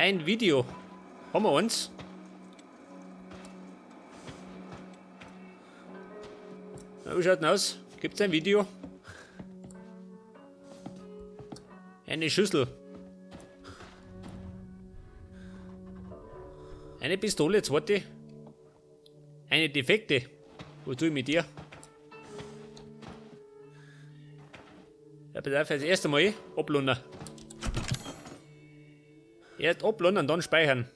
Ein Video. Haben wir eins? Na, wie schaut denn aus? Gibt's ein Video? Eine Schüssel. Eine Pistole, zweite. Eine defekte. Was tue ich mit dir? Ja, pass auf, das erste Mal abladen. Erst abladen und dann speichern.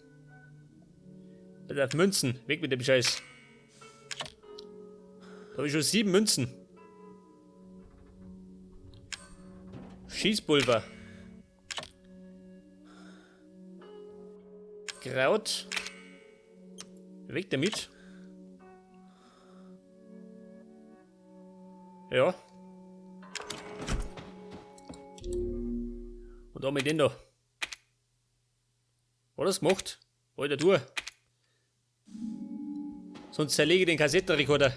Pass auf, Münzen. Weg mit dem Scheiß. Da habe ich schon 7 Münzen. Schießpulver. Kraut. Weg damit. Ja. Und da mit dem da. Hat er's gemacht? Alter, du. Sonst zerlege ich den Kassettenrekorder.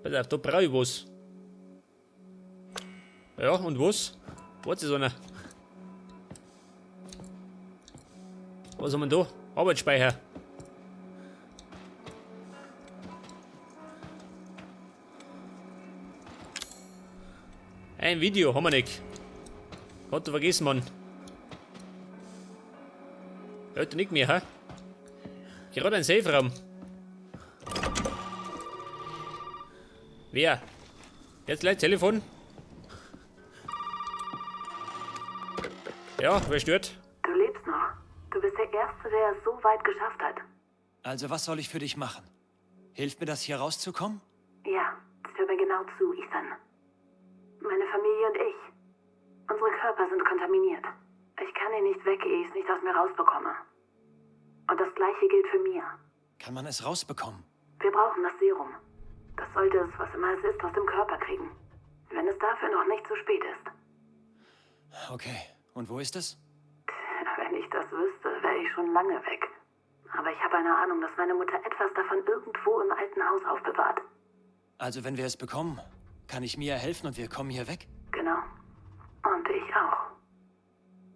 Pass auf, da brauch ich was. Ja, und was? Was ist einer? Was haben wir da? Arbeitsspeicher. Ein Video haben wir nicht. Hat er vergessen, Mann. Hört er nicht mehr, hä? Gerade ein Safe-Raum. Wer? Jetzt gleich Telefon. Ja, wer stört? Du lebst noch. Du bist der Erste, der es so weit geschafft hat. Also, was soll ich für dich machen? Hilft mir das, hier rauszukommen? Ja, hör mir genau zu, Ethan. Meine Familie und ich. Unsere Körper sind kontaminiert. Ich kann ihn nicht weg, ehe ich es nicht aus mir rausbekomme. Und das Gleiche gilt für Mia. Kann man es rausbekommen? Wir brauchen das Serum. Das sollte es, was immer es ist, aus dem Körper kriegen. Wenn es dafür noch nicht zu spät ist. Okay, und wo ist es? Wenn ich das wüsste, wäre ich schon lange weg. Aber ich habe eine Ahnung, dass meine Mutter etwas davon irgendwo im alten Haus aufbewahrt. Also, wenn wir es bekommen, kann ich Mia helfen und wir kommen hier weg? Genau. Und ich auch.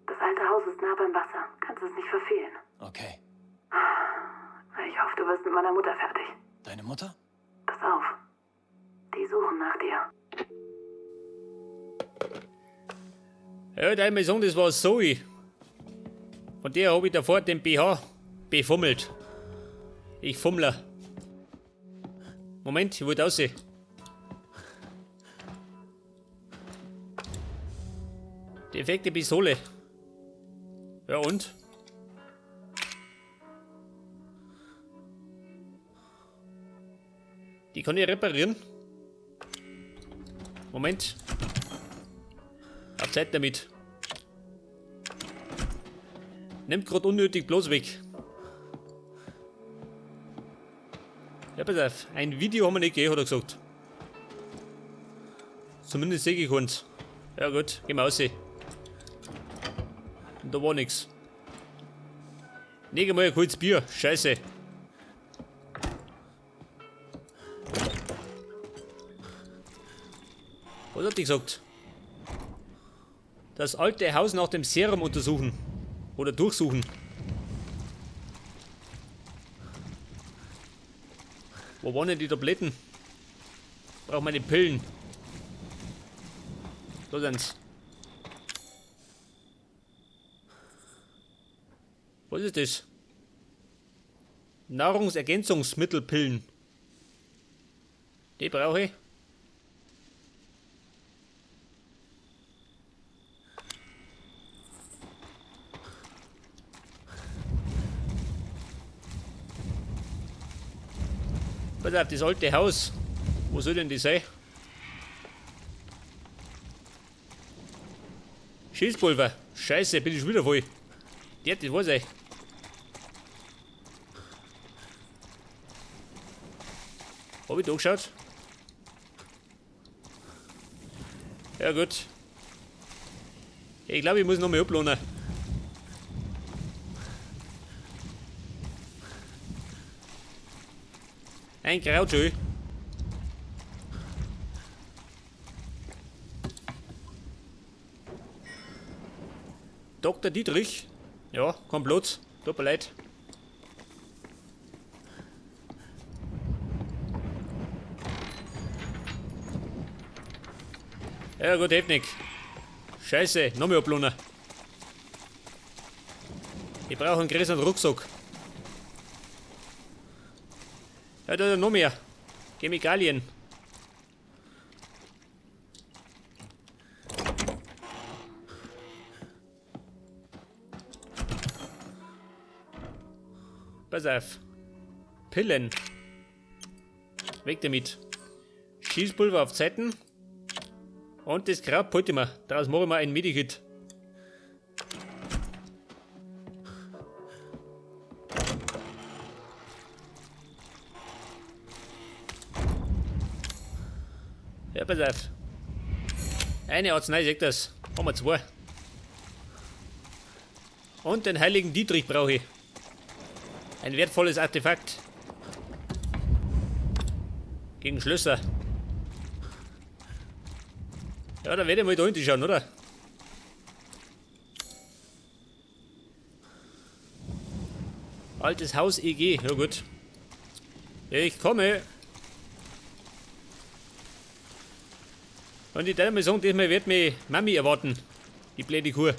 Das alte Haus ist nah beim Wasser. Kannst es nicht verfehlen. Okay. Ich hoffe, du wirst mit meiner Mutter fertig. Deine Mutter? Pass auf. Die suchen nach dir. Ja, da ich sagen, das war Zoe. Von der hab ich davor den BH befummelt. Ich fummler. Moment, ich wollte aussehen. Defekte Pistole. Ja und? Die kann ich reparieren. Moment. Hab Zeit damit. Nimmt grad unnötig bloß weg. Ja, pass auf. Ein Video haben wir nicht gegeben, hat er gesagt. Zumindest sehe ich keins. Ja gut, gehen wir raus. Und da war nix. Nehmen wir mal ein kaltes Bier. Scheiße. Was hat die gesagt? Das alte Haus nach dem Serum untersuchen. Oder durchsuchen. Wo waren denn die Tabletten? Brauchen wir die Pillen. Da sind's. Was ist das? Nahrungsergänzungsmittelpillen. Die brauche ich. Pass auf, das alte Haus. Wo soll denn das sein? Schießpulver. Scheiße, bin ich schon wieder voll. Der, das weiß ich. Hab ich da geschaut? Ja gut. Ich glaube, ich muss noch mal ablohnen. Ein Kraut schon. Dr. Dietrich. Ja, kein Platz. Tut mir leid. Ja gut, hilft nix. Scheiße, noch mehr Ablohner. Ich brauche einen größeren Rucksack. Ja, da ist noch mehr. Chemikalien. Pass auf. Pillen. Weg damit. Schießpulver auf Zeiten. Und das Grab halte ich mir. Daraus mache ich mir ein Medikit. Ja, pass auf. Eine Arznei, seht das. Haben wir zwei. Und den heiligen Dietrich brauche ich. Ein wertvolles Artefakt. Gegen Schlösser. Ja, da werde ich mal da hinten schauen, oder? Altes Haus EG. Ja gut. Ich komme. Und ich darf mal sagen, diesmal wird mich Mami erwarten. Die blöde Kuh.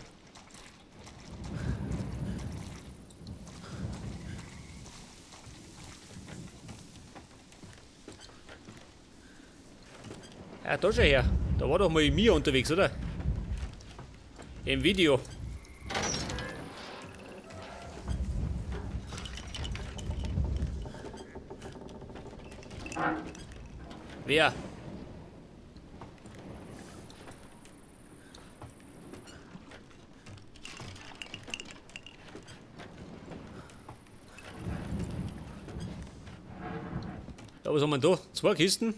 Ja, da schau her. Da war doch mal Mia unterwegs, oder? Im Video. Wer? Da, was haben wir denn da? Zwei Kisten.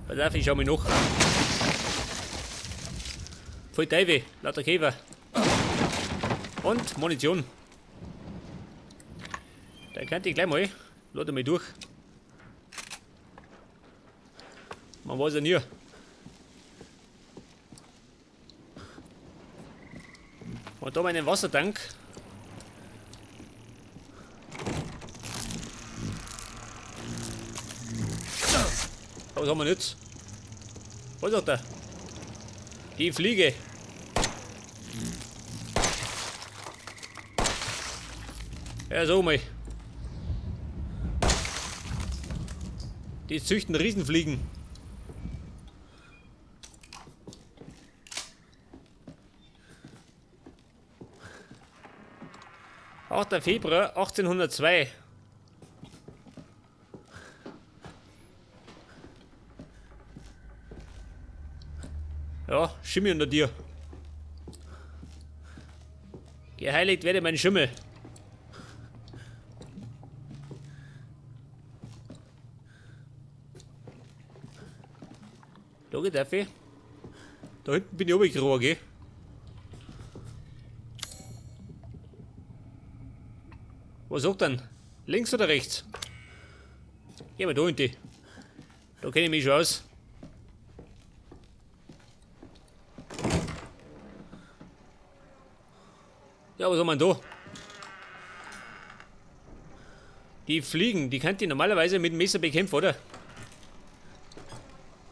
Pass auf, ich schau mich noch. Voll Teufel, lauter Käfer. Und Munition. Da könnte ich gleich mal. Lade mich durch. Man weiß ja nie. Und da meinen Wassertank. Was haben wir jetzt? Was sagt er? Die Fliege. Ja, so mal. Die züchten Riesenfliegen. 8. Februar 1802. Ja, Schimmel unter dir. Geheiligt werde mein Schimmel. Da geht der. Da hinten bin ich runtergekrochen, gell? Was sagt denn? Links oder rechts? Geh mal da hinten. Da kenne ich mich schon aus. Ja, was haben wir denn da? Die Fliegen, die könnt ihr normalerweise mit dem Messer bekämpfen, oder?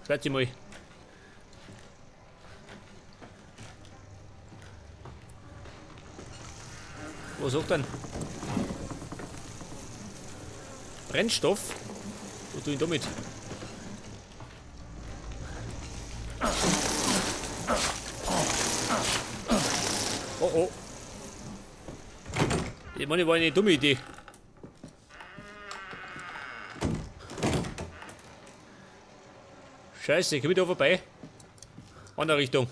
Schaut sie mal. Was sagt denn? Brennstoff? Was tue ich damit? Oh oh. Ich meine, war eine dumme Idee. Scheiße, ich komme da vorbei. Andere Richtung.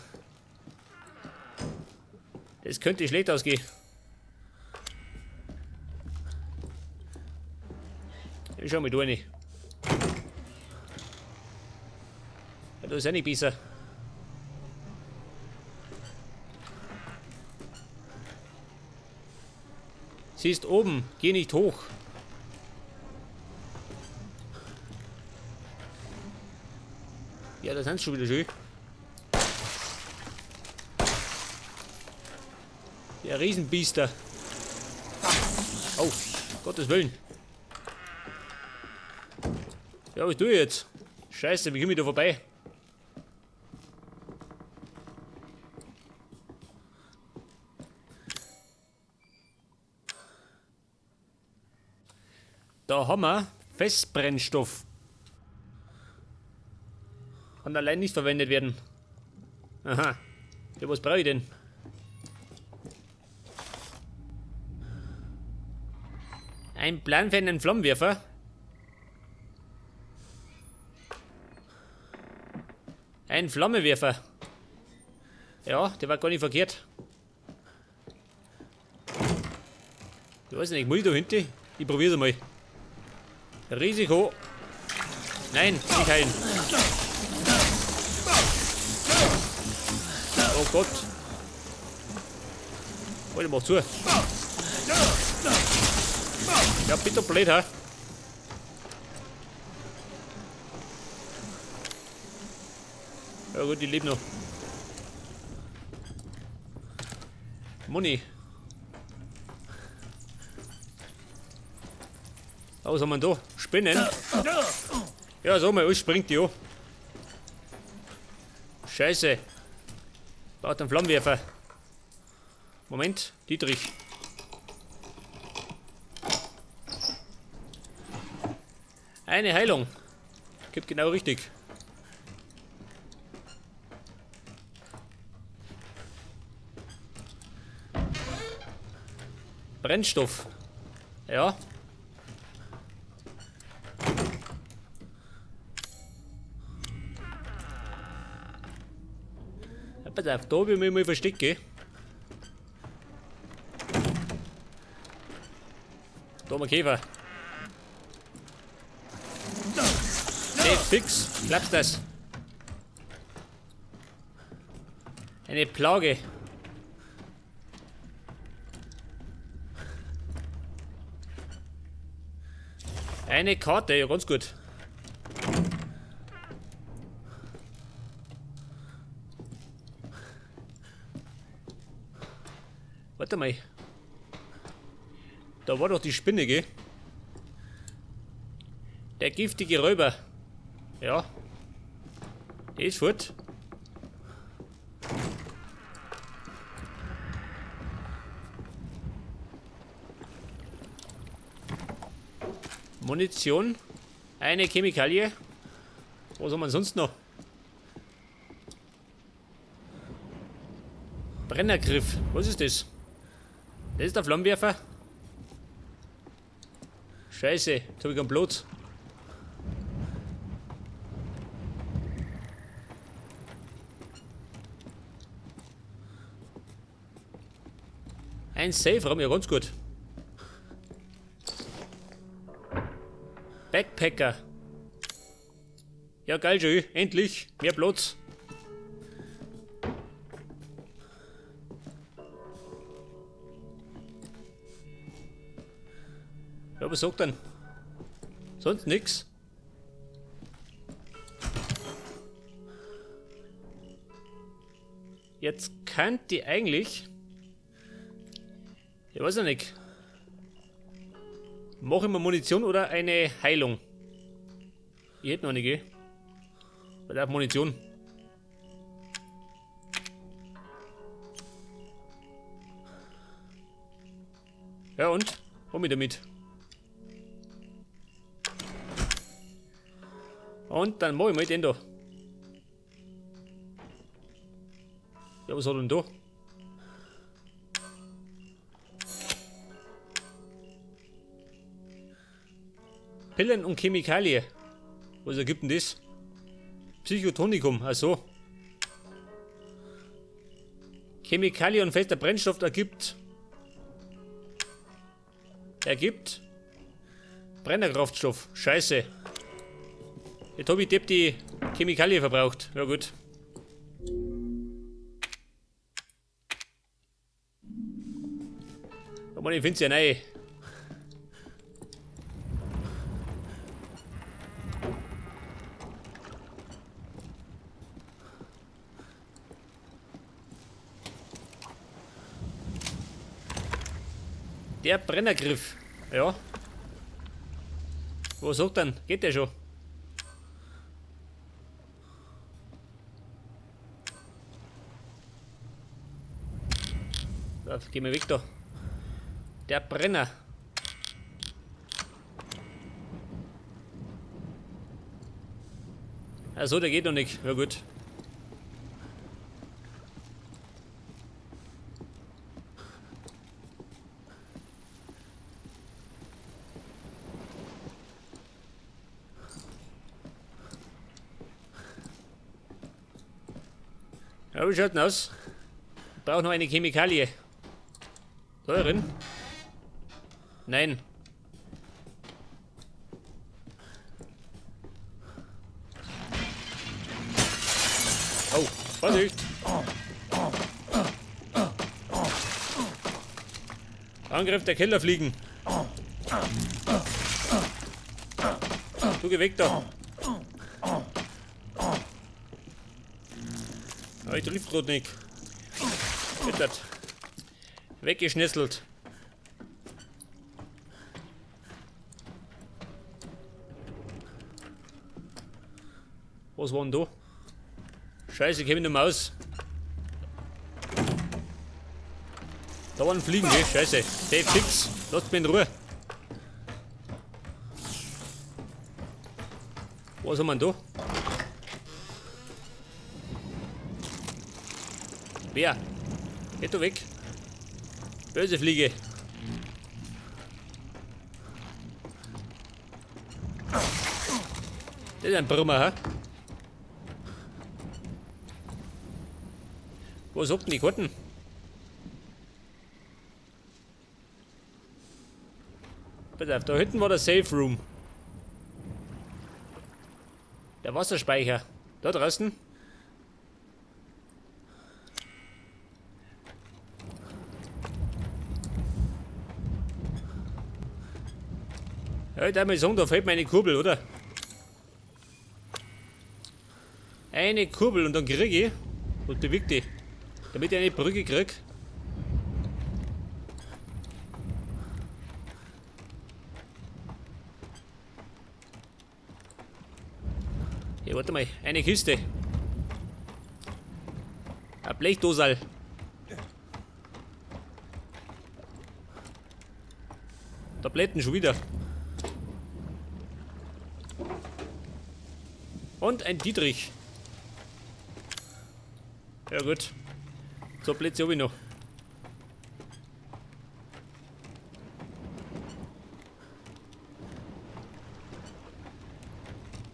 Das könnte schlecht ausgehen. Ich schau mal da rein. Ja, da ist auch nicht besser. Sie ist oben, geh nicht hoch. Ja, da sind sie schon wieder schön. Der Riesenbiester. Oh, Gottes Willen. Ja, was tue ich jetzt? Scheiße, wie komme ich da vorbei? Da haben wir Festbrennstoff. Kann allein nicht verwendet werden. Aha. Ja, was brauche ich denn? Ein Plan für einen Flammenwerfer. Ein Flammenwerfer. Ja, der war gar nicht verkehrt. Ich weiß nicht, muss ich da hinten? Ich probier's mal. Risiko. Nein, nicht heilen. Oh Gott. Alter, mach zu. Ja, bitte blöd, ha? Ja gut, die leben noch. Money. Oh, was haben wir denn da? Spinnen? Ja, so mal, alles springt die an. Scheiße. Braucht einen Flammenwerfer. Moment, Dietrich. Eine Heilung. Gibt genau richtig. Brennstoff. Ja. Ja, pass auf, da will ich mich mal verstecken. Da haben wir Käfer. Nee, fix. Glaubst das? Eine Plage. Eine Karte, ja, ganz gut. Warte mal. Da war doch die Spinne, gell? Der giftige Räuber. Ja. Der ist fort. Munition. Eine Chemikalie. Was haben wir sonst noch? Brennergriff. Was ist das? Das ist der Flammenwerfer. Scheiße, jetzt hab ich keinen Platz. Ein Safe-Raum, ja ganz gut. Backpacker. Ja geil, schön. Endlich. Mehr Platz. Ja, was sagt denn? Sonst nix. Jetzt kann die eigentlich... Ich weiß ja nicht. Mach ich mir Munition oder eine Heilung? Ich hätte noch eine, gell? Weil auf Munition. Ja und? Hol mich damit. Und dann mach ich mal den da. Ja, was hat er denn da? Pillen und Chemikalie. Was ergibt denn das? Psychotonikum, ach so. Chemikalie und fester Brennstoff ergibt. Ergibt. Brennerkraftstoff. Scheiße. Jetzt hab ich die Chemikalie verbraucht. Ja gut. Aber ich find's ja neu. Der Brennergriff. Ja. Was sagt denn? Geht der schon? Da, geh mal weg da. Der Brenner. Achso, der geht noch nicht. Ja gut. Ja, wie schaut denn aus? Ich brauche noch eine Chemikalie. Da drin? Nein. Oh, Vorsicht! Angriff der Kellerfliegen. Du geh weg da. Ah, ich triff grad nicht. Bittert. Weggeschnisselt. Was war denn da? Scheiße, ich komm nicht mehr aus. Da waren Fliegen, gell? Scheiße. Dave fix. Lasst mich in Ruhe. Was haben wir denn da? Wer? Geht da weg. Böse Fliege. Das ist ein Brummer, hä? Wo sagt denn die Karten? Pass auf, da hinten war der Safe Room. Der Wasserspeicher. Da draußen. Ja, ich darf mal sagen, da fehlt mir eine Kurbel, oder? Eine Kurbel und dann krieg ich. Und bewegt die. Damit ich eine Brücke krieg. Hier, warte mal. Eine Kiste. Ein Blechdosal. Tabletten schon wieder. Und ein Dietrich. Ja gut. So Plätze hab ich noch.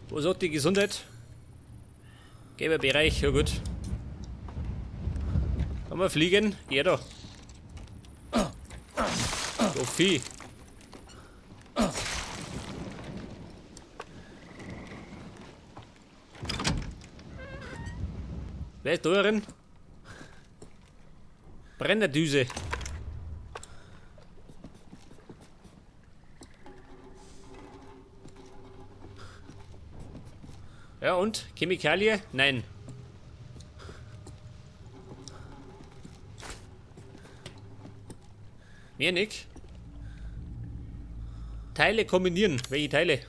Wo sagt die Gesundheit? Gelber Bereich, ja gut. Kann man fliegen? Ja da. So Vieh. Wer ist da drin? Brennerdüse. Ja und? Chemikalie? Nein. Mehr nicht. Teile kombinieren. Welche Teile?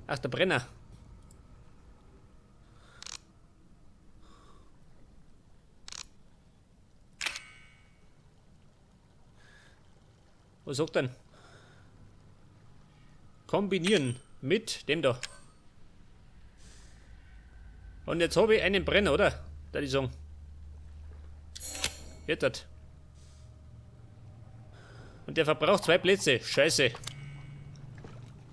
Ach, der Brenner. Was sagt denn? Kombinieren mit dem da. Und jetzt habe ich einen Brenner, oder? Da die sagen. Wird das. Und der verbraucht 2 Plätze. Scheiße.